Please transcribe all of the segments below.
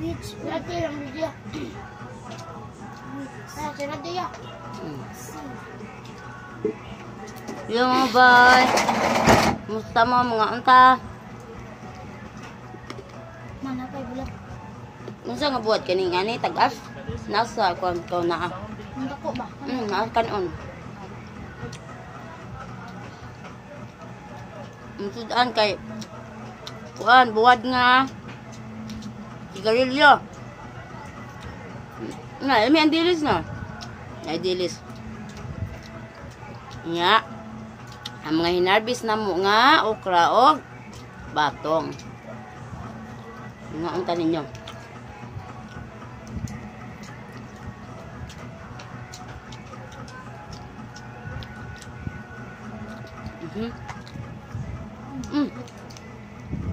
Beach. Dati lang video. Ah, sila diya. Yo mga bay. Musta mo mga unta? Mana kay bulak. Unsa nga buhat kaning ani tag-as? Nasa kuan ko na. Ang dako ba? Naa kanon. Ang sudan kay kuan buwad nga sigarilyo. Na, may ang dilis na. Ay dilis. Nga. Ang mga hinarbis na mo nga okra og batong. Nga ang tanin nyo.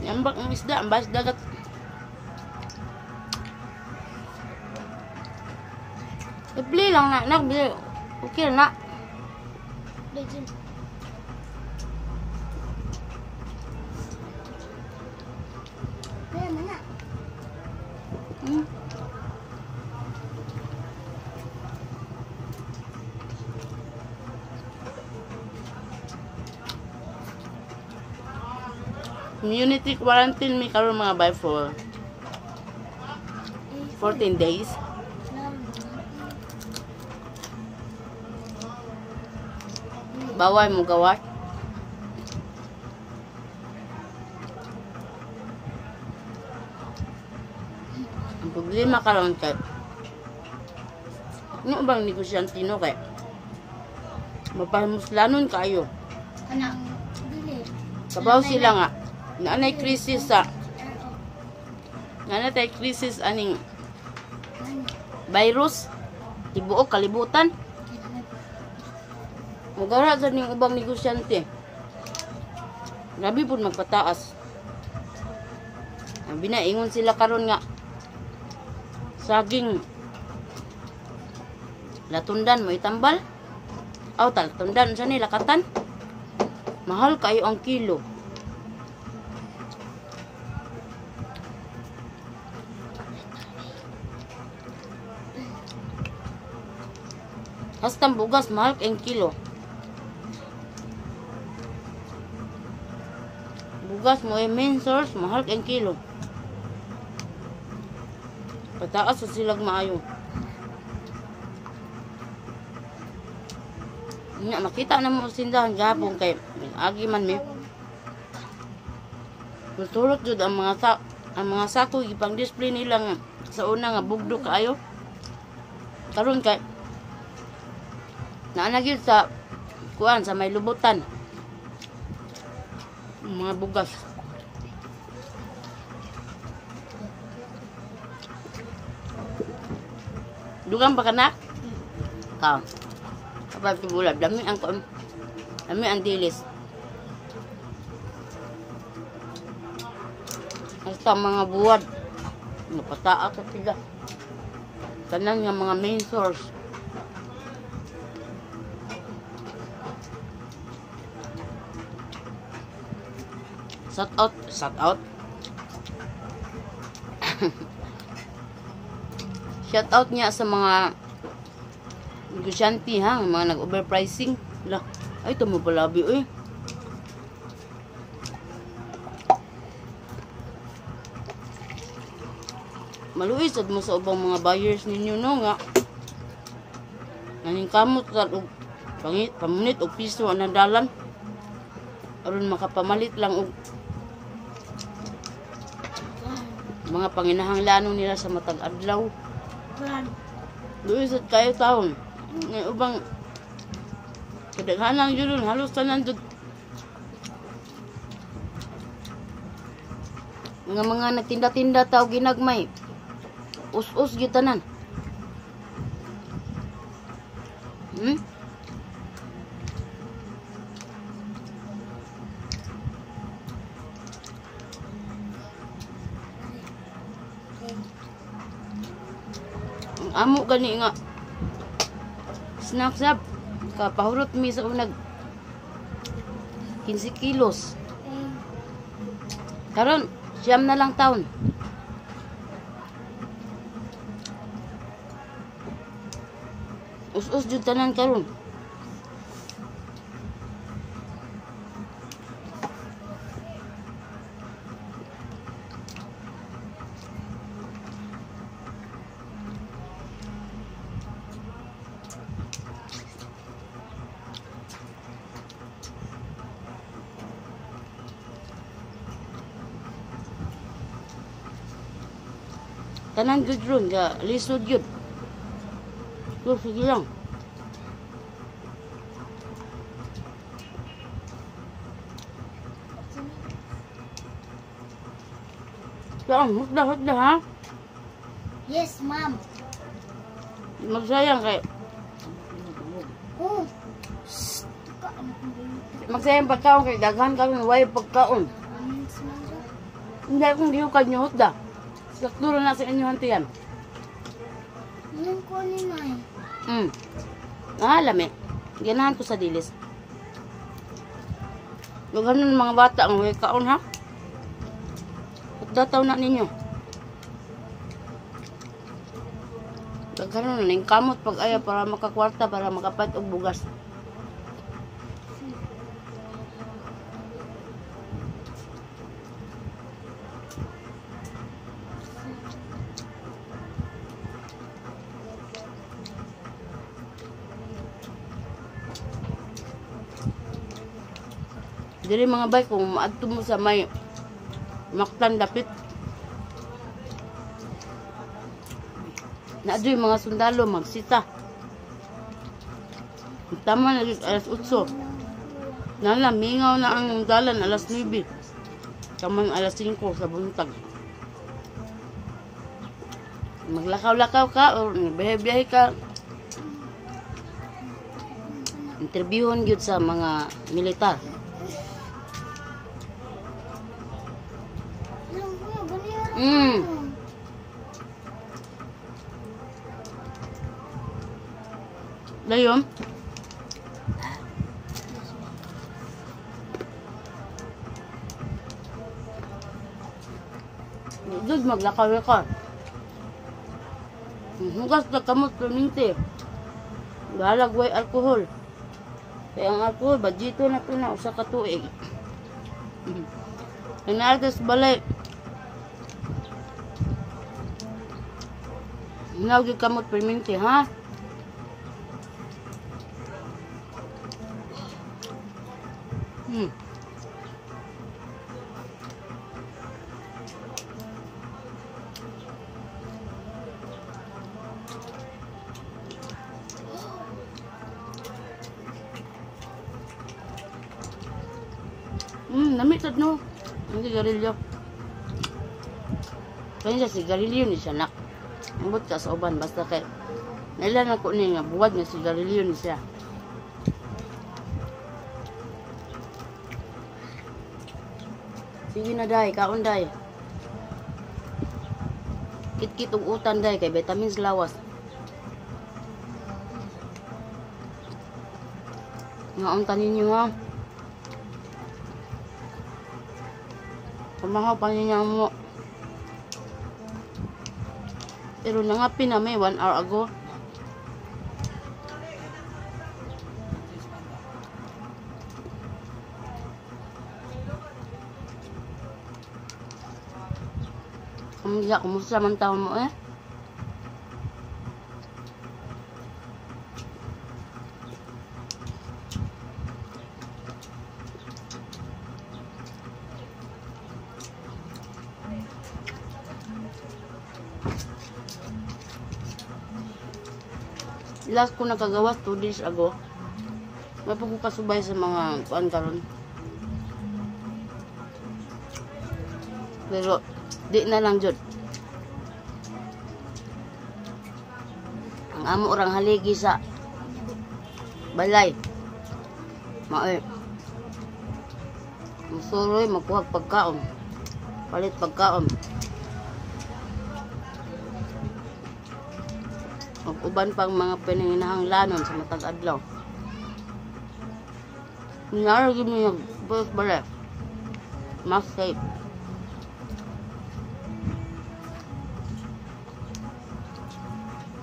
Yambak ang isda, ang bas dagat. I-play lang na, nak, okay na. Legend. Kaya mana? Community quarantine mi karon mga by for 14 days. Bawal mo gawa. Ang problema karon kay ano bang negosyante no kay mapamuslanon kayo. Kana dili. Kabaw sila nga naanay krisis sa naanay krisis aning virus tibuok kalibutan. Mugara sa ning ubang negosyante. Grabe pud magpataas. Ang binaingon sila karon nga saging latundan mo itambal. Aw talatundan sa ni lakatan. Mahal kayo ang kilo. Hastang bugas mahal kay kilo. Bugas mo ay main source, mahal kay kilo. Pataas sa silag maayo. Nya makita na mo sindahan gapon kay agi man mi. Muturot jud ang mga sa ang mga sako gipang display nila nga sa una nga bugdo kaayo. Karon kay naa na gyud sa kuan sa may lubutan. Mga bugas. Dugang pa ka na? Ka. Kapag tibulad, dami ang kuan. Dami ang dilis. Basta mga buwad. Napataas sa sila. Tanan nga mga main source. Shout out, shout out. Shout out niya sa mga negosyante ha, mga nag-overpricing. Lah, ay tumubalabi oy. Maluoy sad mo sa ubang mga buyers ninyo no nga. Naningkamot sad og pangit pamunit og piso ang dalan. Aron makapamalit lang og mga panginahanglanon nila sa matag adlaw. Luoy sad kayo taon. Ngay ubang kadaghanan jud nun, halos tanan jud. Nga mga nagtinda-tinda tao ginagmay. Us-us gyud tanan. Ang amo gani nga snack sab kapahurot mi sa unag 15 kilos. Karon siyam na lang taon. Us-us jud tanan karon. Tanan jud ron ga lisod jud. So, sige lang. Saan? Hutda, hutda, ha? Yes, ma'am. Magsayang kay Oh. Shh. Tuka, anak ng baby. magsayang pagkaon kay daghan karon way pagkaon. Minutes man siya. Hindi akong gihukad niyo hutda. Sakto na sa inyo hantiyan. Anong kunin na eh? Ah, lami. Ganahan ko sa dilis. Daghan ng mga bata ang way kaon ha. Hutda taw na ninyo. Daghan na ning kamot pag ayaw para makakwarta para makapat og bugas. Diri mga bay, kung maadto mo sa may Mactan dapit. Naadto yung mga sundalo magsita. Tama na dito, alas 8. Nala, mingaw na ang dalan alas 9. Tama alas 5 sa buntag. Maglakaw-lakaw ka or biyahe-biyahe ka. Interviewon gyud sa mga militar. Alam ko, ganyan. Dayon. Dud maglakaw ka. Hugas na kamot perminti. Bahalag way alkohol. Kaya ang alkohol, budgeto na to na usa ka tuig. Hinargas balay. Hinaw gyud kamot perminti, ha? Namit sad no. Ang sigarilyo. Kanya siya sigarilyo ni siya nak. Ambot ka sa uban basta kay nailan ako ni nga buwag nga sigarilyo ni siya. Sige na day, kaon day. Kit-kit og utan day kay vitamins lawas. Ngaon ta ninyo ha. Pamahaw pa niya mo. Pero nangapin na may 1 hour ago. Kumusta, kumusta man taon mo eh? Last ko nakagawas 2 days ago. May pa ko kasubay sa mga kuan karon. Pero di na lang jud. Ang amo orang haligi sa balay. Mae. Musuroy magkuha pagkaon. Palit pagkaon. Ug uban pang mga pininginahanglanon sa matag adlaw. Nara gyud mi nagbuot balay. Mas safe.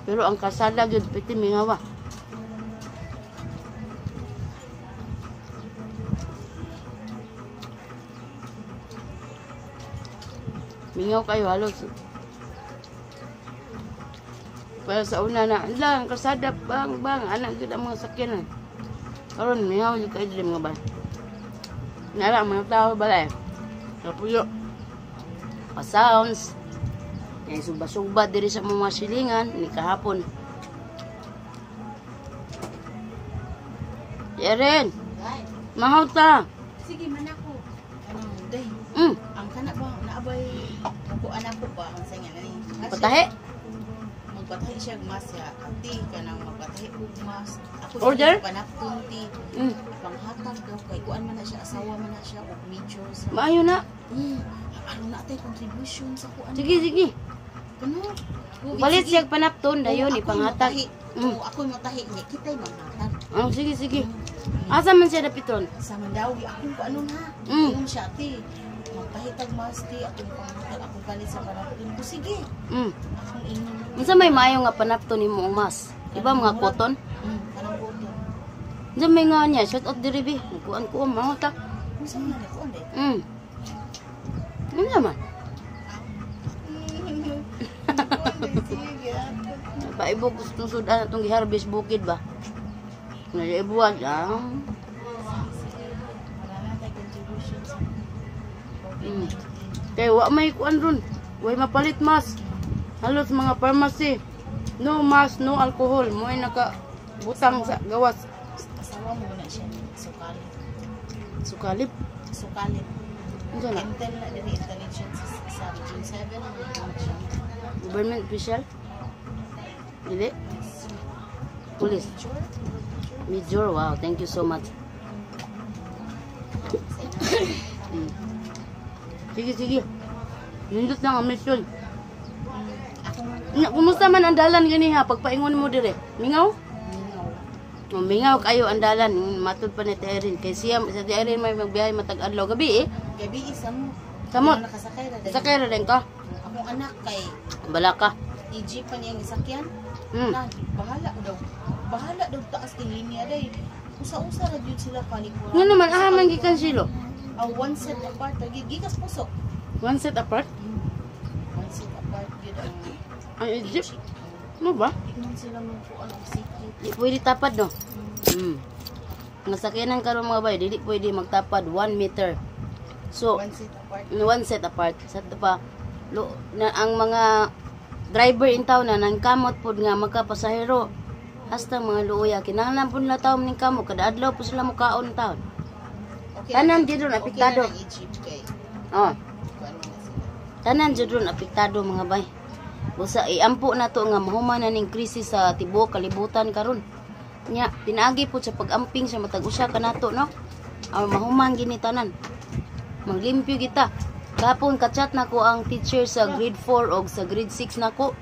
Pero ang kasada gyud piti mingawa. Mingaw kayo halos. Pero sa una na, ala, ang kalsada, bang, bang, anak gyud ang mga sakyanan. Karon mingaw jud kayo diri, mga bay. Nara ang mga tao balay. Kapuyo. Pa-sounds. Kaya suba-suba diri sa mga silingan ni kahapon. Erin, mahaw ta. Sige man ako. Anong day? Ang kana ba naabay ako anak ko pa ang sa nga ni. Patahi. Magpatahi siya og mas ya. Ati kanang magpatahi og mas. Ako Order? Panapton ti. Panghatag daw kay kuan man na siya, asawa man na siya og major sa. Maayo na. Aron na atay contribution sa kuan. Sige, sige. Kuno. Palit siya panapton dayon Ako'y ipanghatag. matahi. Oo, ako'y matahi niya kitay manghatag. Oh, sige, sige. Asa man siya dapiton? Sa Mandawi akong kuano na. Ingon siya, ati. Magpahitag mas ti akong panghatag akong palit sa panapton ko. Sige. Akong ingon. Unsa may maayo nga panapton nimo ang mas? Iba mga cotton? Kanang cotton. Unsa may nga niya? Shout out diri bi. Kuan ko mahaw ta. Unsa man na kuan day? Unsa man? Sige. Paibog gustong sudan atong giharvest bukid ba? Naibuwag ah. Wala na tay contribution sa Kay wa may kuan ron. Way mapalit mas. Halos mga pharmacy. No mas, no alcohol. Mo ay nakabutang sa gawas. Asawa mo na siya sukalit. Sukalip. Sukalit. Unsa na? Intel na diri intelligence sa Region 7 na siya. Government official? Dili? Police. Major. Major, wow. Thank you so much. Sige, sige. Nindot lang ang mission. Ako Nya, kumusta man ang dalan gani ha? Pagpaingon mo dire. Mingaw? Mingaw. Oh, mingaw kayo ang dalan. Matud pa ni Ate Irene. Kay siya, sa Ate Irene may magbiyahe matag adlaw gabi eh. Gabi isa mo. Samot. Pero nakasakay ra dali. Sakay ra din ka. Akong anak kay Bala ka. Egypt pa niyang isakyan. Hmm. Na, bahala daw. Bahala daw taas kay linya day. Usa-usa ra gyud sila kalikuran. Nga naman, aha man gikan silo. Aw, one set apart ra gyud gikas pusok. One set apart? One set apart gyud ang Ang Egypt? Ano ba? Ingon sila mo kuan og sikip. Di pwede tapad, no? Nga sakyanan karon, mga bay, dili pwede magtapad 1 meter. So, One set apart. One set apart. Sa pa, lo, na ang mga driver in town na nangkamot pod nga magkapasahero. Hasta mga luoya kinahanglan pud na taon ning kamo kada adlaw po sila mukaon taon. Okay. Tanan jud ron Okay apektado. na ang Egypt kay Oh, kuan na sila. Tanan jud ron apektado, mga bay. Busa iampo na to nga mahuman na ning krisis sa tibuok kalibutan karon. Nya pinaagi po sa pag-amping sa matag usa kanato, no. Aron mahuman gini tanan. Manglimpyo kita. Kapon kachat na ko ang teacher sa grade 4 og sa grade 6 nako.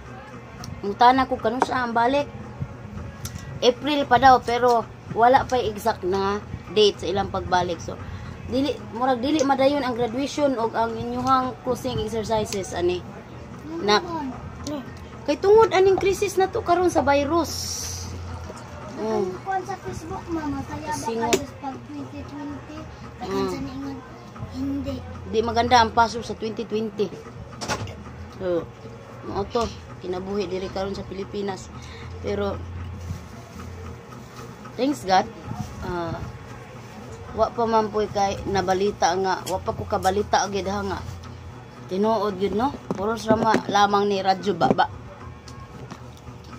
Ngutana ko kanusa ang balik. April pa daw pero wala pa exact na date sa ilang pagbalik. So dili murag dili madayon ang graduation og ang inyuhang closing exercises ani. Nak. Kay tungod aning krisis na to karon sa virus. Kuan sa Facebook, mama, kaya ba Singot. kayo pag 2020, daghan sa niingon, hindi. Di maganda ang paso sa 2020. So, mao to kinabuhi diri karon sa Pilipinas. Pero thanks God, wa pa man po'y kay nabalita nga, wa pa ko kabalita gid ha nga. Tinuod gyud, no. Puros rama lamang ni radyo baba.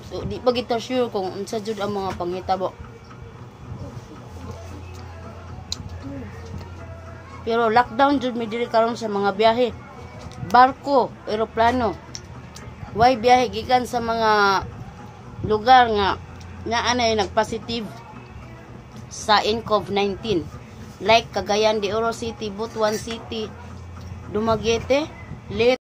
So di pa kita sure kung unsa jud ang mga panghitabo. Pero lockdown jud mi diri karon sa mga biyahe. Barko, eroplano. Way biyahe gikan sa mga lugar nga naa nay nagpositive sa nCoV-19. Like Cagayan de Oro City, Butuan City, Dumaguete, Leyte.